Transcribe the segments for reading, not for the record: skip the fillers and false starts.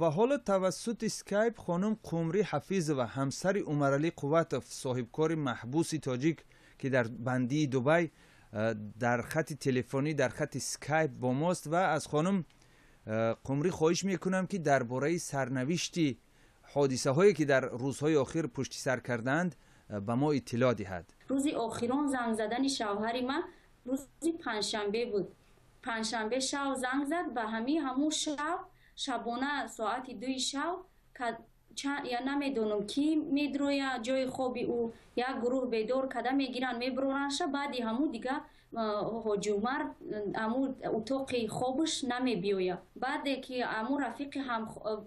Ва ҳоло тавассути Скайп хонум Қумрӣ Ҳафизова, ҳамсари Умаралӣ Қувватов, соҳибкори маҳбуси тоҷик, ки дар бандии Дубай, дар хати телефонӣ, дар хати Скайп бо мост ва аз хонум Қумрӣ хоҳиш мекунам, ки дар бораи сарнавишти ҳодисаҳое, ки дар рӯзҳои охир пушти сар кардаанд, ба мо иттилоъ диҳад. Рӯзи охирон занг задани шавҳари ман рӯзи панҷшанбе буд. Панҷшанбе шав занг зад, ба ҳамун шав шабона соати 2 шав, я намедонам ки медроя ҷои хоби ӯ, як гурӯҳ бедор када мегиранд, меброранша. Баъди ҳамун дига Ҳоҷи Умар ҳамун утоқи хобаш намебиёяд. Баъде ки ҳамун рафиқи ҳам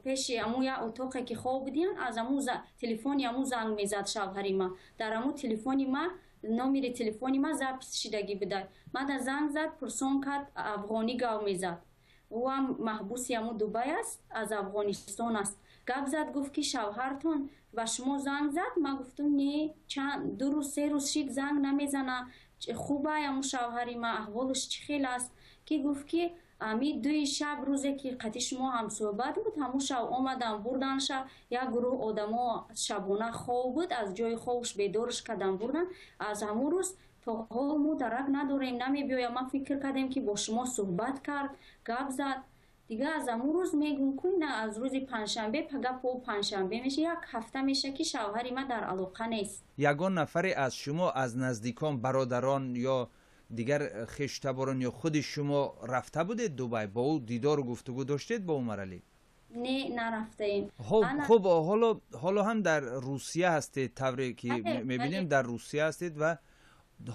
пеши ҳамун як утоқе ки хоб будиянд, аз ҳамун телефони ҳамун занг мезад шавҳари ман. Дар ҳамун телефони ман номери телефони ман запис шидагӣ буда. Мада занг зад, пурсон кард, афғонӣ гав мезад. Ӯ ҳам маҳбуси ҳамун Дубай аст, аз Афғонистон аст. Гап зад, гуфт ки шавҳартон ба шумо занг зад? Ман гуфтам не, чанд 2 рӯз 3 рӯз шид занг намезана. Хубай ҳамун шавҳари ман, аҳволаш чӣ хел аст? Ки гуфт ки ами 2 шаб рӯзе ки қати шумо ҳамсӯҳбат буд, ҳамун шаб омадан бурданша, як гурӯҳ одамо шабона хоб буд, аз ҷои хобш бедорш кардан бурдан. Аз ҳамун рӯз то ҳол мо дарак надорем, намебиёям. Ман фикр кардем ки бо шумо суҳбат кард, гап зад. Дига аз ҳамун рӯз мегӯм ку на, аз рӯзи панҷшанбе пага по панҷшанбе меша, як ҳафта меша ки шавҳари ман дар алоқа нест. Ягон нафаре аз шумо, аз наздикон, бародарон ё дигар хештаборон ё худи шумо рафта будед Дубай, бо ӯ дидору гуфтугӯ доштед бо Умаралӣ? Не, нарафтаем. Хуб, ҳоло ҳам дар Русия ҳастед, тавре ки мебинем, дар Русия ҳастед ва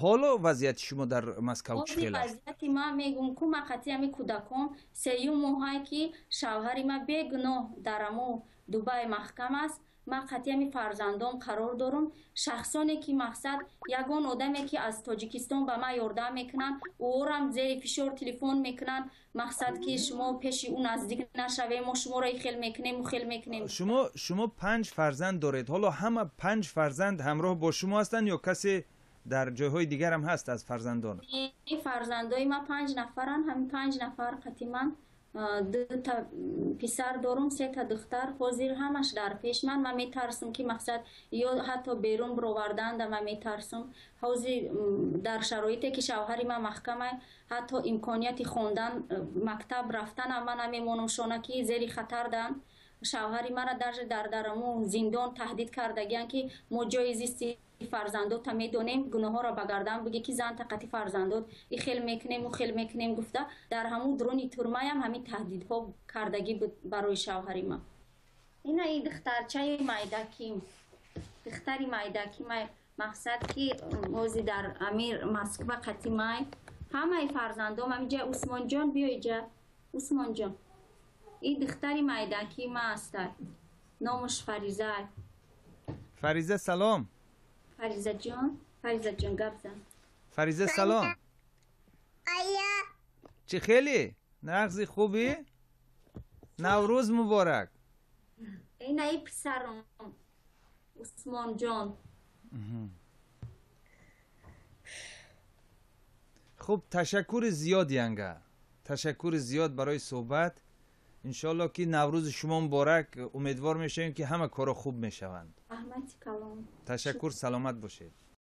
ҳоло вазъияти шумо дар Москав чӣ хел аст? Вазъияти ман мегӯм ку ман қати ҳами кӯдакон сеюм моҳае ки шавҳари ман бегуноҳ дар ҳамун Дубай маҳкам аст. Ман қати ҳами фарзандон қарор дорам. Шахсоне ки мақсад ягон одаме ки аз Тоҷикистон ба ман ёрдам мекунанд, ӯорам зери фишор телефон мекунанд, мақсад ки шумо пеши ӯ наздик нашавем, мо шуморо и хел мекунем, ӯ хел мекунем. Шумо 5 фарзанд доред. Ҳоло ҳама 5 фарзанд ҳамроҳ бо шумо ҳастанд ё касе дар ҷойҳои дигар ҳам ҳаст аз фарзандон? Не, фарзандои ман 5 нафаранд. Ҳамин 5 нафар қати ман 2 та писар дорум, 3 та духтар. Ҳозир ҳамаш дар пеш ман. Ман метарсам ки мақсад ё ҳатто берун бироварданда ман метарсам. Ҳозир дар шароите ки шавҳари ман маҳкама, ҳатто имконияти хондан, мактаб рафтанам ман намемонам, шона ки зери хатар дан. Шавҳари мара даже дар дараму зиндон таҳдид кардагиянд ки мо ҷои зисти фарзандота медонем, гуноҳҳоро ба гардан бигӣ ки зан тақати фарзандот и хел мекунем, ӯ хел мекунем гуфта. Дар ҳамун дуруни турмаям ҳамин таҳдидҳо кардагӣ буд барои шавҳари ман. Ина и духтарчаи майдаким, духтари майдаки май, мақсад ки ҳозир дар амир Москва қати май ҳамаи фарзандом ҳамиҷа. Усмонҷон, биё иҷа, Усмонҷон, и духтари майдаки ма астай, номаш Фаризай. Фариза, салом. Фаризаҷон, Фаризаҷон, гап зан. Фариза, салом. Ая. Чӣ хеле? Нағзи, хубӣ? Наврӯз муборак. Ина и писарам Усмонҷон. Хуб, ташаккури зиёд янга. Ташаккури зиёд барои суҳбат. Иншоалло ки Наврӯзи шумо муборак. Умедвор мешавем ки ҳама корҳо хуб мешаванд. Раҳмати калон. Ташаккур, саломат бошед.